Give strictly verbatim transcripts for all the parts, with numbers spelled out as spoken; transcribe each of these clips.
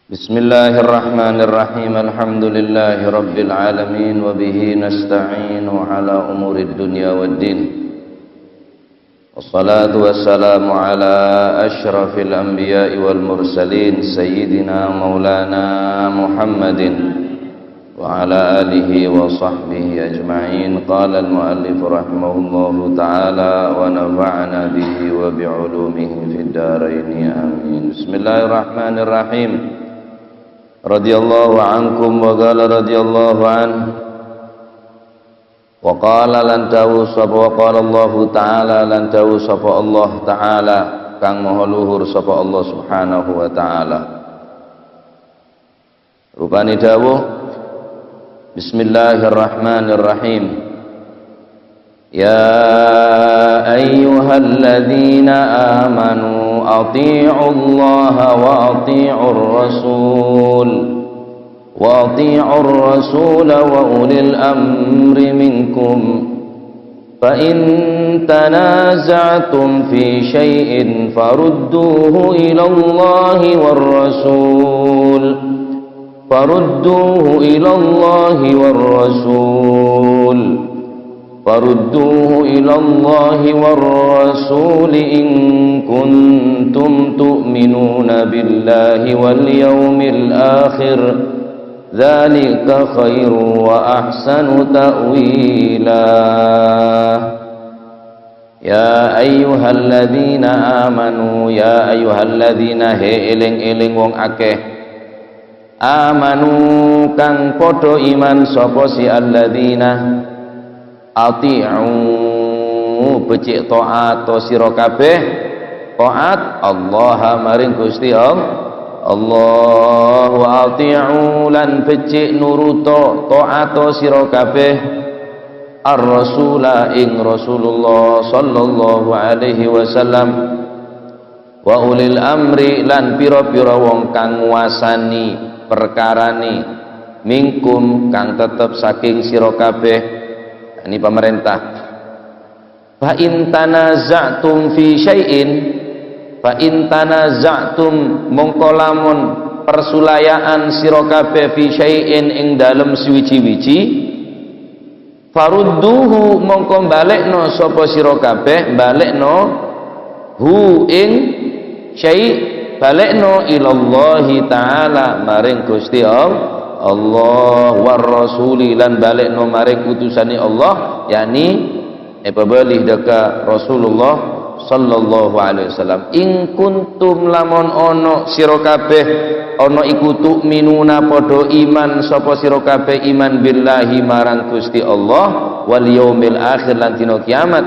بسم الله الرحمن الرحيم. الحمد لله رب العالمين، وبه نستعين على أمور الدنيا والدين. والصلاة والسلام على أشرف الأنبياء والمرسلين، سيدنا مولانا محمد وعلى آله وصحبه أجمعين. قال المؤلف رحمه الله تعالى، ونفعنا به وبعلومه في الدارين، آمين. بسم الله الرحمن الرحيم. رضي الله عنكم، وقال رضي الله عنه، وقال، lan dawuh sapa, وقال الله تعالى، lan dawuh sapa Allah Ta'ala, kang maha luhur sapa Allah Subhanahu wa Ta'ala. Rupane dawuh, Bismillahirrahmanirrahim. يا أيها الذين آمنوا أطيعوا الله وأطيعوا الرسول، وأطيعوا الرسول وأولي الأمر منكم، فإن تنازعتم في شيء فردوه إلى الله والرسول، فردوه إلى الله والرسول، فردوه إلى الله والرسول إن كنتم تؤمنون بالله واليوم الآخر، ذلك خير وأحسن تأويلا. يا أيها الذين آمنوا، يا أيها الذين, he eleng-eleng wong akeh. Amanu, kang padha iman sapa si alladzina. Ati'u, becik ta'ato sira kabeh. Ta'at Allah maring Gusti All-, Allah. Wa ati'u, lan becik nuruto, ta'ato sira kabeh. Ar-Rasula, ing Rasulullah sallallahu alaihi wasallam. Wa ulil amri, lan pira-pira wong kang nguasani perkarane, minkum, kang tetep saking sira kabeh, yakni pamarentah. Fa in tanaza'tum fi syai'in, fa in tanaza'tum, mongko lamun persulayaan sira kabeh fi syai'in ing dalem suwiji-wiji, farudduhu, mongko balekno sapa sira kabeh, balekno hu ing syai', balekno ilallahi ta'ala, maring Gusti All-, Allah, war rasuli, lan balekno maring utusane Allah, yakni epabali dâ' ka Rasulullah sallallahu alaihi wasallam. In kuntum, lamun ono sira kabeh, ono iku, tu'minuna, padha iman sapa sira kabeh, iman billahi, marang Gusti Allah, wal yaumil akhir, lan dina kiamat.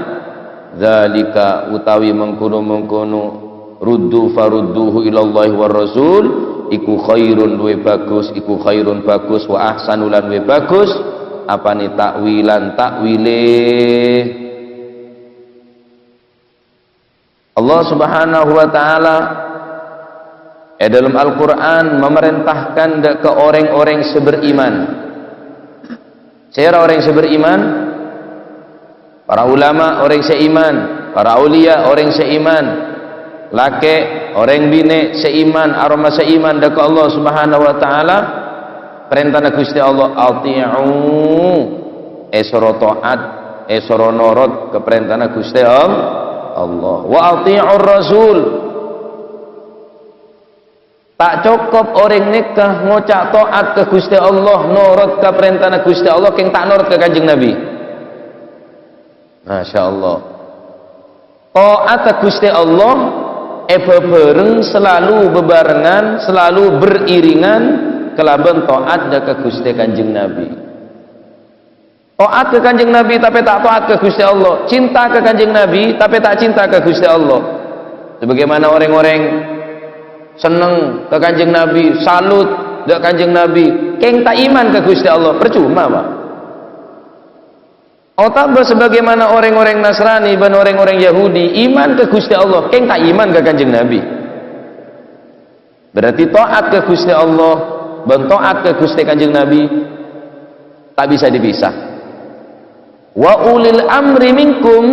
Dzalika, utawi mengkono-mengkono, ruddu farudduhu ilallahi war rasul, iku khairun, luwih bagus, iku khairun, bagus, wa ahsanu, lan luwih bagus, apane, ta'wilan, ta'wile. Allah Subhanahu wa Ta'ala e dâlem Al-Qur'an mamarentahkan dâ' ka orèng-orèng sè beriman. Sèra orèng sè beriman? Para ulama orèng sè iman, para auliya orèng sè iman, lakè', orèng binè' sè iman, aromasa iman dâ' ka Allah Subhanahu wa Ta'ala, parèntana Ghustè Allah, "Athi'u," èsoro taat, èsoro norot ka parèntana Ghustè All-, Allah. "Wa athi'ur Rasul." Ta' cokop orèng nèka ngoca' taat ka Ghustè Allah, norot ka parèntana Ghustè Allah, kèng ta' norot ka Kanjeng Nabi. Masya Allah. Taat ka Ghustè Allah èbhâbhâreng, selalu bebarengan, selalu beriringan kalabân taat dâ' ka Ghustè Kanjeng Nabi. Taat ka Kanjeng Nabi, tapè ta' taat ka Ghustè Allah. Cinta ka Kanjeng Nabi, tapè ta' cinta ka Ghustè Allah. Sebagaimana orèng-orèng senneng ka Kanjeng Nabi, salut dâ' Kanjeng Nabi, kèng ta' iman ka Ghustè Allah, percuma, Pak. Otabâ sebagaimana orèng-orèng Nasrani bân orèng-orèng Yahudi iman ka Ghustè Allah, kèng ta' iman ka Kanjeng Nabi. Berarti taat ka Ghustè Allah bân taat ka Ghustè Kanjeng Nabi ta' bisa dipisah. "Wa ulil amri minkum,"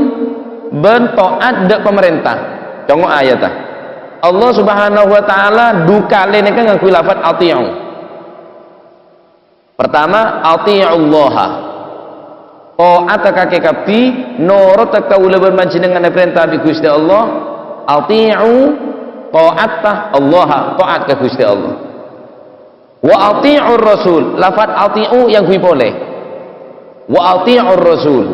bân taat dâ' pamarènta. Congo' ayatta. Allah Subhanahu wa Ta'ala du kalè nèka ngangghuy lafat "ati'u". Pertama, "ati'ullaha". Ta'at ka kakè kabbhi, norot ka kaulâ bân panjhennengngan èparènta bi' Ghustè Allah. "Ati'u", ta'at, "Allaha", ta'at ka Ghustè Allah. "Wa ati'ur rasul", lafat "ati'u" èyangghuy polè. "Wa ati'ur rasul".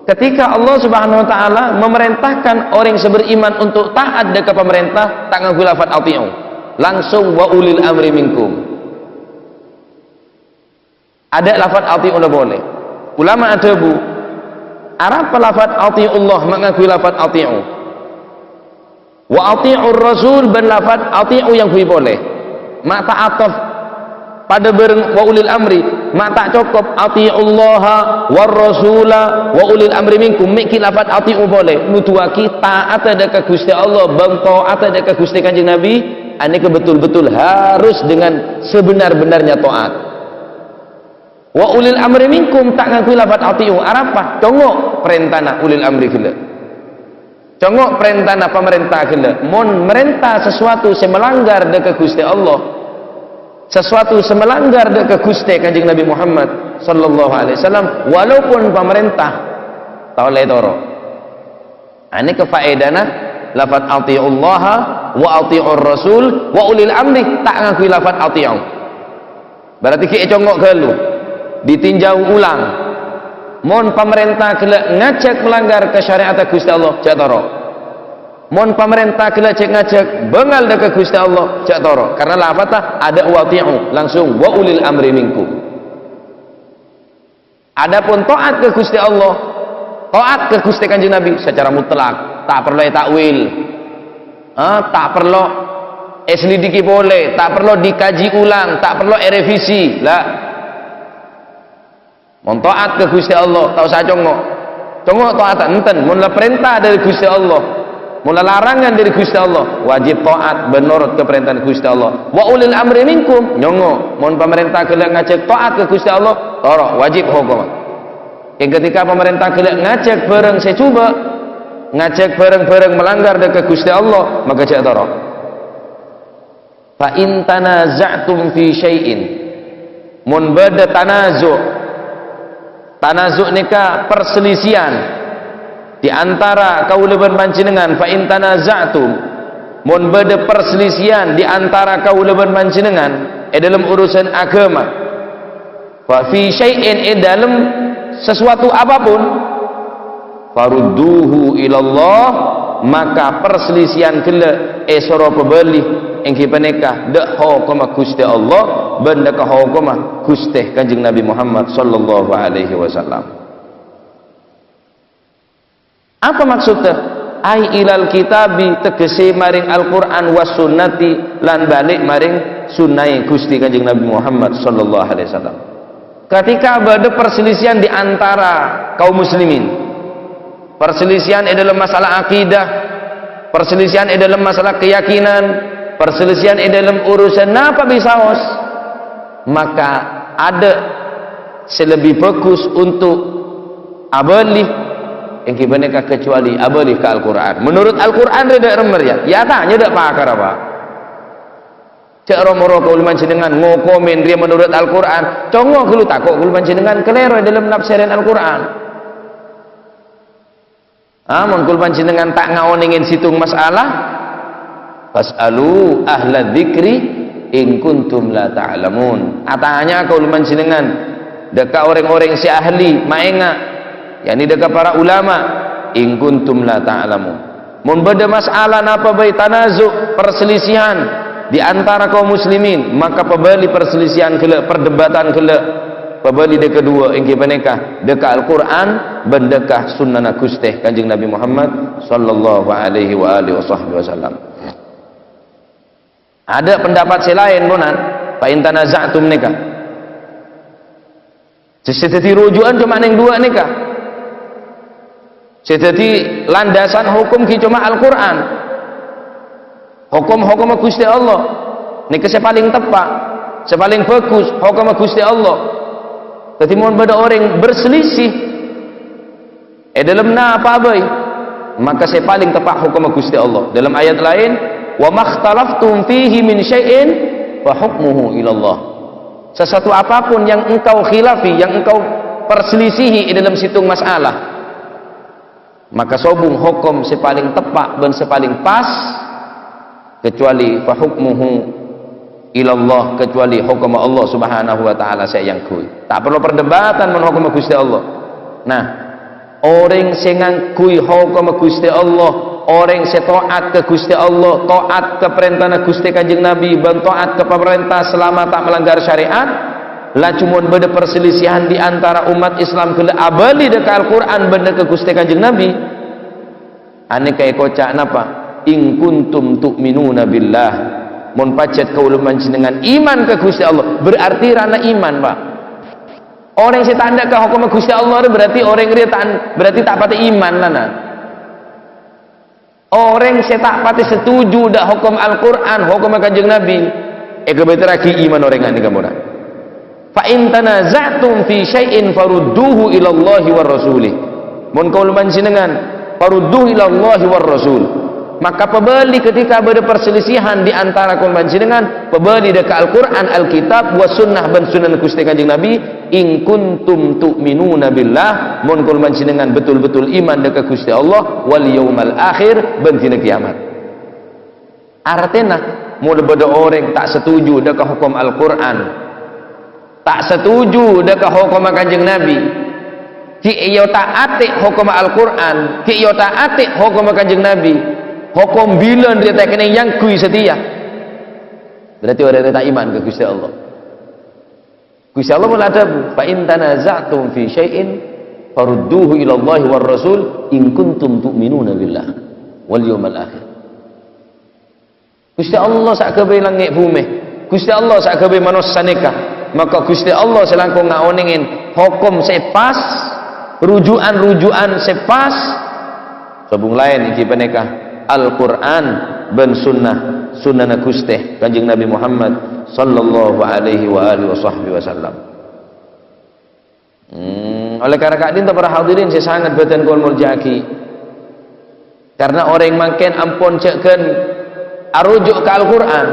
Ketika Allah Subhanahu wa Ta'ala memerintahkan orèng sè beriman untuk taat dâ' ka pamarènta, ta' ngangghuy lafat "ati'u". Langsung, "Wa ulil amri minkum". Adâ' lafat "ati'u" la polè. Ulama adhâbu, arapa lafat "ati'ullah" ma' ngangghuy lafat "ati'u"? "Wa ati'ur rasul" bân lafat "ati'u" èyangghuy polè. Ma' ta' ataf padâ bhâreng "wa ulil amri", ma' ta' cokop "ati'ullaha war rasula wa ulil amri minkum", mè' ghi' lafat "ati'u" polè. Nuduwaghi ta'at dâ' ka Ghustè Allah bân ta'at dâ' ka Ghustè Kanjeng Nabi, anèka betul-betul harus dengan sebenar-benarnya ta'at. "Wa ulil amri minkum" ta' ngangghuy lafat "ati'u", arapa? Congo' parèntana ulil amri ghellâ'. Congo' parèntana pamarènta ghellâ'. Mon marènta sesuatu sè malanggar dâ' ka Ghustè Allah, sesuatu sè malanggar dâ' ka Ghustè Kanjeng Nabi Muhammad sallallahu alaihi wasallam, walaupun pamarènta, ta' ollè toro'. Anèka faèdana lafat "ati'ullaha wa ati'ur rasul wa ulil amri", ta' ngangghuy lafat "ati'u". Berarti ghi' ècongo' ghâllu, ditinjau ulang. Mon pamarènta ghellâ' ngajhâk malanggar ka syariatta Ghustè Allah, jhâ' toro'. Mon pamarènta ghellâ' jhâ' ngajhâk bângal dâ' ka Ghustè Allah, jhâ' toro'. Karena lafatta adâ' "wa ati'u", langsung "wa ulil amri minkum". Adapun ta'at ka Ghustè Allah, ta'at ka Ghustè Kanjeng Nabi sacara mutlak, ta' parlo èta'wil. Ah, ta' parlo èselidiki polè, ta' parlo dikaji ulang, ta' parlo èrevisi. La. Mon ta'at ka Ghustè Allah, ta' osa congo'. Congo' ta'at enten, mon la parènta dâri Ghustè Allah. Mon la larangan dâri Ghustè Allah, wajib ta'at bân norot ka parèntana Ghustè Allah. "Wa ulil amri minkum", nyongo'. Mon pamarènta ghellâ' ngajhâk ta'at ka Ghustè Allah, toro', wajib hokomma. Kèng ketika pamarènta ghellâ' ngajhâk bhârâng sè jhubâ', ngajhâk bhârâng-bhârâng malanggar dâ' ka Ghustè Allah, maka jhâ' toro'. "Fa in tanaza'tum fi syai'in", mon bâdâ tanazu', tanazu' nèka parselisihan di antara kaulâ bân panjhennengngan, "fa in tanaza'tum", mon bâdâ parselisihan di antara kaulâ bân panjhennengngan è dâlem urusan aghâma, "fa fi syai'in", è dâlem sesuatu apapun, "farudduhu ilallah", maka parselisihan ghellâ' èsoro pabâli, èngghi panèka dâ' hokomma Ghustè Allah bân dâ' ka hokomma Ghustè Kanjeng Nabi Muhammad sallallahu alaihi wasallam. Apa maksodda? Ai ilal kitabi, tegesè marèng Al-Qur'an, was sunnati, lan bâli' marèng sunnaè Ghustè Kanjeng Nabi Muhammad sallallahu alaihi wasallam. Ketika bâdâ parselisihan di antara kaum muslimin, parselisihan è dâlem masalah akidah, parselisihan è dâlem masalah keyakinan, parselisihan è dâlem urusan napa bi' saos, maka adâ' sè lebbi bhâghus untuk abâli, èngghi panèka kecuali abâli ka Al-Qur'an. Menurut Al-Qur'an rèya dâ' remma rèya, ya ta' nyaddhâ pakar apa? Jhâ' ro-moro kaulâ panjhennengngan ngokomè rèya menurut Al-Qur'an. Congo' ghâllu tako' kaulâ panjhennengngan kalèro è dâlem nafsèrèn Al-Qur'an. Ah, mon kaulâ panjhennengngan ta' ngaonèngè sèttong masalah, "Fas'alu ahla dzikri in kuntum la ta'lamun." Atanya kaulâ panjhennengngan dâ' ka orèng-orèng sè ahli, maènga', yakni dâ' ka para ulama, "in kuntum la ta'lamun." Mon bâdâ masalah napa bhâi tanazu', parselisihan di antara kaum muslimin, maka pabâli parselisihan ghellâ', perdebatan ghellâ'. Pabâli dâ' kaduwâ èngghi panèka dâ' ka Al-Qur'an bân dâ' ka sunnana Ghustè Kanjeng Nabi Muhammad sallallahu alaihi wa alihi wasahbihi wasallam. Adâ' pendapat sè laèn, ponan, "Fa in tanaza'tum" nèka. Sè, sè dhâddhi ruju'an coma neng duwâ' nèka. Sè dhâddhi landasan hokom ghi' coma Al-Qur'an. Hokom-hokomma Ghustè Allah. Nèka sè palèng teppa', sè palèng bhâghus, hokomma Ghustè Allah. Dhâddhi, mon bâdâ orèng berselisih è dâlem napa bhâi, maka sè palèng teppa' hokomma Ghustè Allah. Dâlem ayat laèn, "Wa makhtalaftum fihi min syai'in fa hukmuhu ilallah." Sesuatu apapun yang engkau khilafi, yang engkau perselisihi di dalam situng masalah, maka sobung hokom sè palèng teppa' bân sè palèng pas, kecuali fa hukmuhu ilallah, kecuali hokomma Allah Subhanahu wa Ta'ala sè èangghuy. Ta' parlo perdebatan mon hokomma Ghustè Allah. Nah, orèng sè ngangghuy hokomma Ghustè Allah, orèng sè taat ka Ghustè Allah, taat ka parèntana Ghustè Kanjeng Nabi, bân taat ka pamarènta salama ta' malanggar syariat, laju mon bâdâ perselisihan di antara ommat Islam ghellâ' abâli dâ' ka Al-Qur'an bân dâ' ka Ghustè Kanjeng Nabi, anèka èkoca' napa? "In kuntum tu'minuna billah." Mon pajhât kaulâ panjhennengngan iman ka Ghustè Allah, berarti rana iman, Pak. Orèng sè ta' endâ' ka hokomma Ghustè Allah rè berarti orèng rèya ta', berarti ta' patè iman, lana. Orèng sè ta' patè setuju dâ' hokom Al-Qur'an, hokomma Kanjeng Nabi, èkabâtèrraghi iman orèng ghânèka mora. "Fa in tanaza'tum fi syai'in farudduhu ilallahi war rasulih." Mon kaulâ panjhennengngan, "Farudduhu ilallahi war rasul." Maka pabâli ketika bâdâ perselisihan di antara kaulâ panjhennengngan, pabâli dâ' ka Al-Qur'an, Alkitab, was sunnah bân sunan Ghustè Kanjeng Nabi, "In kuntum tu'minuna billah", mon kaulâ panjhennengngan betul-betul iman dâ' ka Ghustè Allah, "wal yaumal akhir", bân dina kiyamat. Artèna, mon bâdâ orèng ta' setuju dâ' ka hokom Al-Qur'an, ta' setuju dâ' ka hokomma Kanjeng Nabi, ghi' èotaatè hokomma Al-Qur'an, ghi' èotaatè hokomma Kanjeng Nabi, hokom bilân rèya ta' kènè' èangghuy satèya, berarti orèng rèya ta' iman ka Ghustè Allah. Ghustè Allah pon adhâbu, "Fa in tanaza'tum fi syai'in farudduhu ilallahi war rasul in kuntum tu'minuna billah wal yaumal akhir." Ghustè Allah sè aghâbây langngè' bhumè, Ghustè Allah sè aghâbây manossa nèka, maka Ghustè Allah sè langkong ngaonèngè hokom sè pas, rujukan-rujukan sè pas, sobung laèn èngghi panèka Al-Qur'an bân sunnah, sunnana Ghustè Kanjeng Nabi Muhammad sallallahu alaihi wa alihi wasahbihi wasallam. Hmm, oleh karena ka'dinto para hadirin sè sanget bâdhân kaulâ molja'aghi. Karena orèng mangkèn ampon jhâghân aruju' ka Al-Qur'an,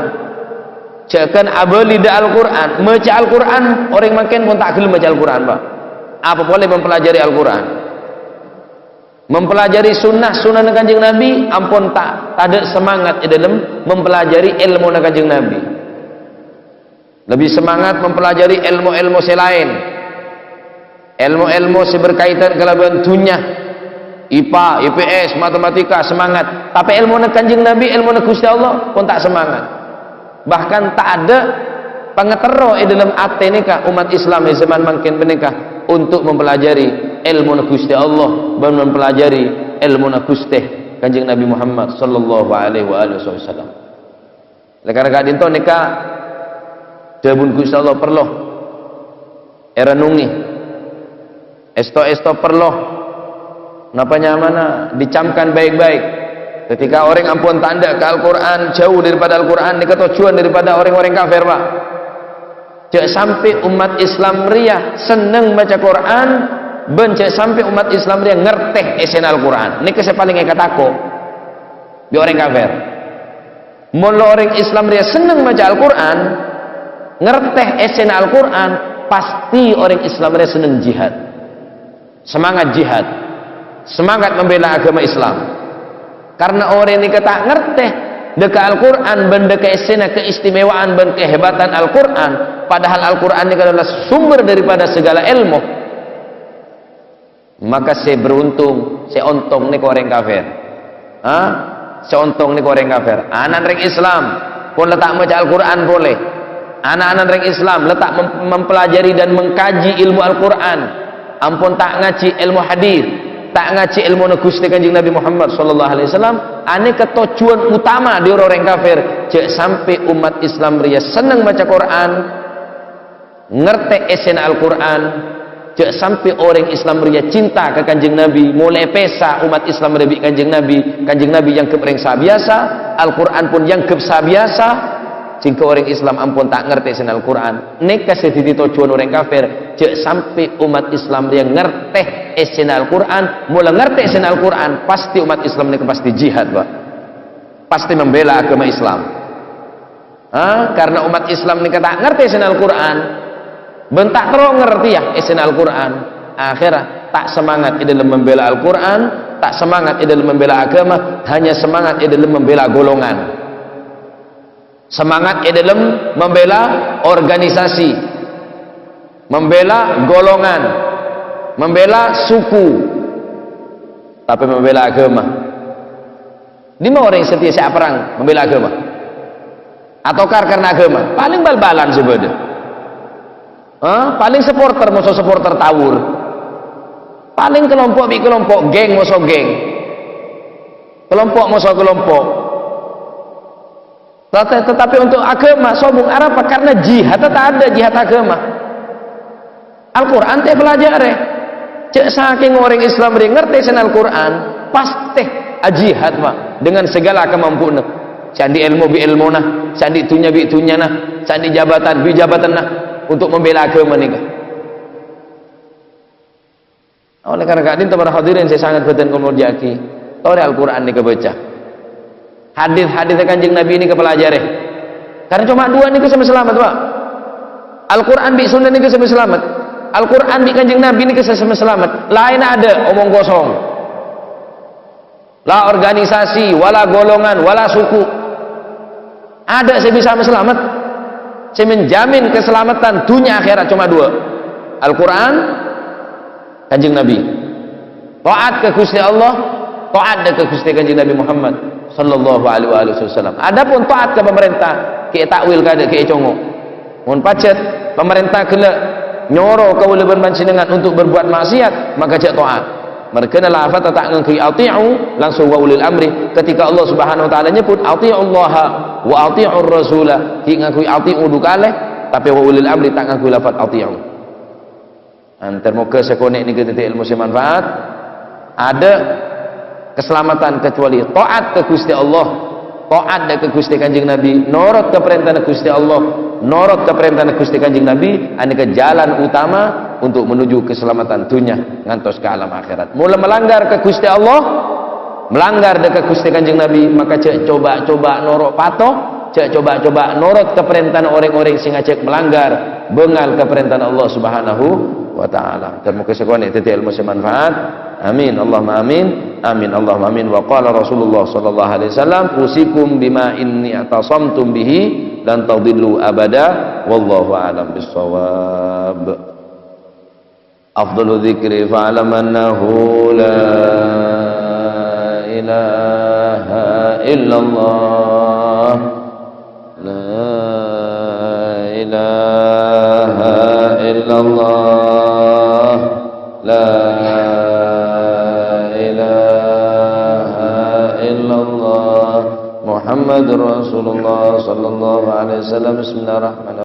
jhâghân abâli dâ' Al-Qur'an, maca Al-Qur'an, orèng mangkèn pon ta' ghellem maca Al-Qur'an, Pak. Apa polè mempelajari Al-Qur'an? Mempelajari sunnah-sunnahna Kanjeng Nabi, ampon ta', tadâ' semangat è dâlem mempelajari èlmona Kanjeng Nabi. Lebbi semangat mempelajari èlmo-èlmo sè laèn. Èlmo-èlmo sè berkaitan kalabân dhunnya. IPA, IPS, matematika, semangat. Tapè èlmona Kanjeng Nabi, èlmona Ghustè Allah, pon ta' semangat. Bahkan tadâ' pangaterro è dâlem atè nèka ommat Islam è zaman mangkèn panèka untuk mempelajari èlmona Ghustè Allah bân mempelajari èlmona Ghustè Kanjeng Nabi Muhammad sallallahu alaihi wa alihi wasallam. Oleh karena ka'dinto nèka dhâbuna Ghustè Allah parlo èrenungè. Èsto-èsto parlo. Napa nyamana? Dicamkan baik-baik. Ketika orèng ampon ta' endâ' ka Al-Qur'an, jhâu daripada Al-Qur'an, nèka tojjhuwân daripada orèng-orèng kafir, Pak. Jhâ' sampè' ommat Islam rèya senneng maca Qur'an, bân jhâ' sampè' ommat Islam rèya ngartè èssèna Al-Qur'an. Nèka sè palèng èkatako' bi' orèng kafir. Mon la orèng Islam rèya senneng maca Al-Qur'an, ngartè èssèna Al-Qur'an, pastè orèng Islam rèya senneng jihad. Semangat jihad. Semangat membela agama Islam. Karena orèng nèka ta' ngartè dâ' ka Al-Qur'an bân dâ' ka èssèna keistimewaan bân kehebatan Al-Qur'an, padahal Al-Qur'an nèka adalah sumber daripada segala èlmo. Maka sè beruntung, sè ontong nèka orèng kafir. Ha? Sè ontong nèka orèng kafir. Ana'na rèng Islam, pon la ta' maca Al-Qur'an polè. Ana'-ana'na rèng Islam la ta' mem-, mempelajari dan mengkaji ilmu Al-Qur'an. Ampon ta' ngajhi ilmu hadis, ta' ngajhi ilmuna Ghustè Kanjeng Nabi Muhammad sallallahu alaihi wasallam. Anèka tojjhuwân utama dâri orèng kafir, jhâ' sampè' ommat Islam rèya senneng maca Qur'an, ngartè èssèna Al-Qur'an, jhâ' sampè' orèng Islam rèya cinta ka Kanjeng Nabi, molaè pèsa ommat Islam rèya bi' Kanjeng Nabi, Kanjeng Nabi èangghep orèng sabiyasa, Al-Qur'an pon èangghep sabiyasa, sehingga orèng Islam ampon ta' ngartè èssèna Al-Qur'an. Nèka sè dhâddhi tojjhuwân orèng kafir, jhâ' sampè' ommat Islam rèya ngartè èssèna Al-Qur'an, mola ngartè èssèna Al-Qur'an, pastè ommat Islam nèka pastè jihad, Pak. pastè membela aghâma Islam. Ha? Karena umat Islam nèka ta' ngartè èssèna Al-Qur'an, bân ta' terro ngartèya èssèna Al-Qur'an. Akhèra ta' semangat è dâlem membela Al-Qur'an, ta' semangat è dâlem membela aghâma, hanya semangat è dâlem membela golongan. Semangat è dâlem membela organisasi, membela golongan, membela suku, tapè membela aghâma. Dimma orèng satèya sè aperrang membela aghâma? Atokar karena aghâma? Palèng bal-balan sè bâdâ. Hah? Palèng supporter moso supporter tawur. Palèng kelompok bi' kelompok, geng moso geng. Kelompok moso kelompok. Tata-, tetapi untuk aghâma, sobung arapa? Karena jihad, ta' adâ' jihad aghâma. Al-Qur'an ta' èpalajârè. Jhâ' sakèng orèng Islam rè ngartè èssèna Al-Qur'an, pastè ajihad, Pak, dengan segala kemampuanna. Sè andi' èlmo bi' èlmona, sè andi' dhunnya bi' dhunnyana, sè andi' jabatan bi' jabatanna untuk membela aghâma nèka. Oleh karena ka'dinto, para hadirin sè sanget bhâdhân kaulâ molja'aghi, torè Al-Qur'an nèka bâca. Hadis-hadis Kanjeng Nabi nèka palajârè. Karena coma duwâ' nèka sè masalamet, Pak. Al-Qur'an bi' Sunnah nèka sè masalamet. Al-Qur'an bi' Kanjeng Nabi nèka sè masalamet. Laènna adâ', omong kosong. La organisasi, wala golongan, wala suku. Adâ' sè bisa masalamet. Sè menjamin keselamatan dhunnya akhèrat coma duwâ'. Al-Qur'an, Kanjeng Nabi. Taat ka Ghustè Allah, taat ka Ghustè Kanjeng Nabi Muhammad sallallahu alaihi wa alihi wasallam. Adapun taat ka pamarènta, kè' ta'wil kadâ', kè' congo'. Mon pajhât pamarènta ghellâ' nyoro kaulâ bân panjhennengngan untuk berbuat maksiat, maka jhâ' taat. Marghâna lafadz ta' ngangghuy "ati'u", langsung "wa ulil amri". Ketika Allah Subhanahu wa Ta'ala nyebut, "Ati'ullaha wa ati'ur rasula", ghi' ngangghuy "ati'u" du kalè, tapè "wa ulil amri" ta' ngangghuy lafadz "ati'u". Antar moghâ sakonè' nèka dhâddhi èlmo sè manfaat. Adâ' kasalamatan kecuali taat ka Ghustè Allah, taat dâ' ka Ghustè Kanjeng Nabi, norot ka parèntana Ghustè Allah, norot ka parèntana Ghustè Kanjeng Nabi, anèka jalan utama untuk menuju keselamatan dunya ngantos ka alam akhèrat. Mola malanggar ka Ghustè Allah, malanggar dâ' ka Ghustè Kanjeng Nabi, maka jhâ' coba-coba noro' pato, jhâ' coba-coba norot ka parèntana orèng-orèng sè ngajhâk malanggar, bângal ka parèntana Allah Subhanahu wa Ta'ala. Dhâddhi moghâ sakonè' dhâddhi èlmo sè manfaat. Amin, Allahumma amin. Amin, Allahumma amin. Wa qala Rasulullah sallallahu alaihi wasallam, "Usikum bima inni i'tasamtum bihi lan tadillu abada." Wallahu a'lam bissawab. Afdalu dzikri fa'lam annahu la ilaha illallah. La ilaha illallah. La ilaha illallah. Muhammadur Rasulullah sallallahu alaihi wasallam. Bismillahirrahmanirrahim.